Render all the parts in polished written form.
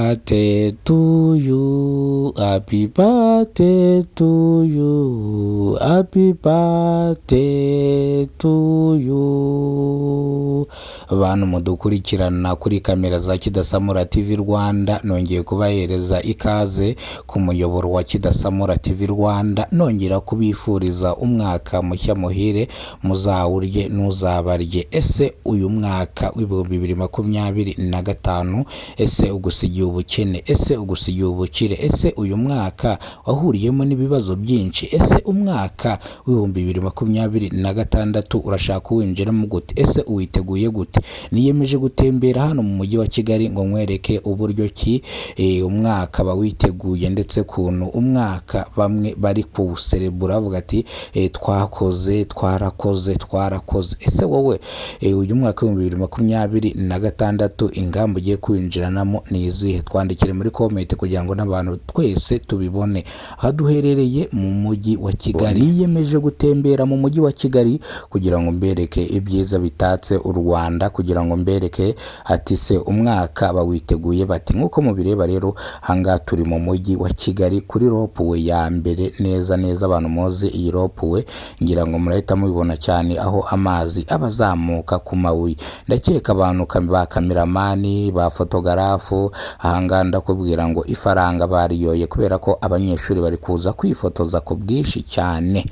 Birthday to you, happy birthday to you, happy birthday to you. Bantu mudukurikirana kuri kamera za Kidasamura TV Rwanda, nongeye kubahereza ikaze ku muyoboro wa Kidasamura TV Rwanda, nongera kubifuriza umwaka mushya muhire, muzawurye ntuzabarye. Ese uyu mwaka w'2025, ese ugusigiye ubukene? Ese ugusigiye ubukire? Ese uyu mwaka wahuriyemo n'ibibazo byinshi? Ese umwaka w'2026 urashaka uwinjiramo gute? Ese uwiteguye gute? Niyemeje gutembera hano mu mujyi wa Kigali ngo nkwereke uburyo ki umwaka bawiteguye, ndetse kuntu umwaka bamwe bari kuwuserebura bavuga ati "Twakoze, twarakoze, twarakoze." Ese wowe uyu mwaka w'2026 ingamba ugiye kwinjiranamo ni izihe? Twandikire muri comment kugira ngo n'abantu twese tubibone. Aha duherereye mu mujyi wa Kigali. Niyemeje gutembera mu mujyi wa Kigali kugira ngo mbereke ibyiza bitatse u Rwanda, kugira ngo mbereke ati se umwaka bawiteguye bati. Nk'uko mubireba rero, ahangaha turi mu mujyi wa Kigali kuri rond-point ya mbere neza neza. Abantu muzi iyi rond-point, ngira ngo murahita mubibona cyane aho amazi aba azamuka ku mabuye. Ndakeka abantu ba cameraman, ba photographe, ahangaha ndakubwira ngo ifaranga bariyoye, kubera ko abanyeshuri bari kuza kwifotoza ku bwinshi cyane.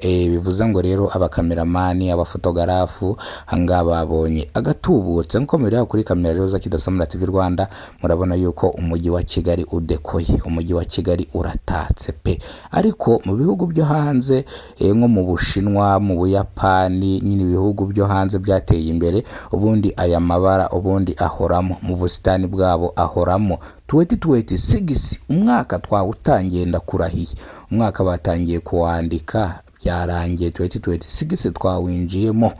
Bivuze ngo rero aba cameraman, aba photographe, ahangaha babonye agatubutse. Nk'uko mubireba kuri kamera rero za Kidasamura TV Rwanda, murabona yuko umujyi wa Kigali udekoye, umujyi wa Kigali uratatse pe. Ariko mu bihugu byo hanze, nko mu Bushinwa, mu Buyapani, nyine ibihugu byo hanze byateye imbere, ubundi aya mabara ubundi ahoramo mu busitani bwabo, ahoramo. 2026 umwaka twawutangiye, ndakurahiye, umwaka batangiye kuwandika byarangiye, 2026 twawinjiyemo.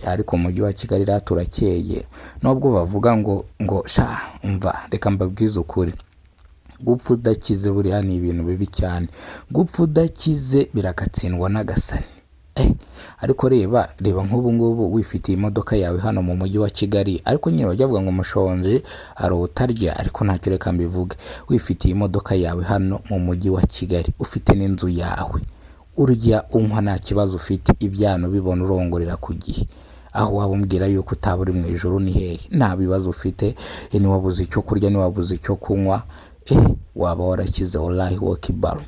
Ariko umujyi wa Kigali rero turakeye, nubwo bavuga ngo sha mva reka mbabwize ukuri, gupfa udakize buriya ni ibintu bibi cyane. Gupfa udakize biragatsindwa n'agasani. Ariko reba, reba nk'ubu ngubu wifitiye imodoka yawe hano mu mujyi wa Kigali, ariko nyine bajya bavuga ngo umushonji utarya, ariko ntacyo, reka mbivuge. Wifitiye imodoka yawe hano mu mujyi wa Kigali, ufite n'inzu yawe, urya unywa nta kibazo ufite, ibyano bibona, urongorera ku gihe, aho waba umbwira yuko utaba uri mu ijoro ni hehe? Nta bibazo ufite, ntiwabuze icyo kurya, ntiwabuze icyo kunywa, waba warakize, wallahi wakibaru.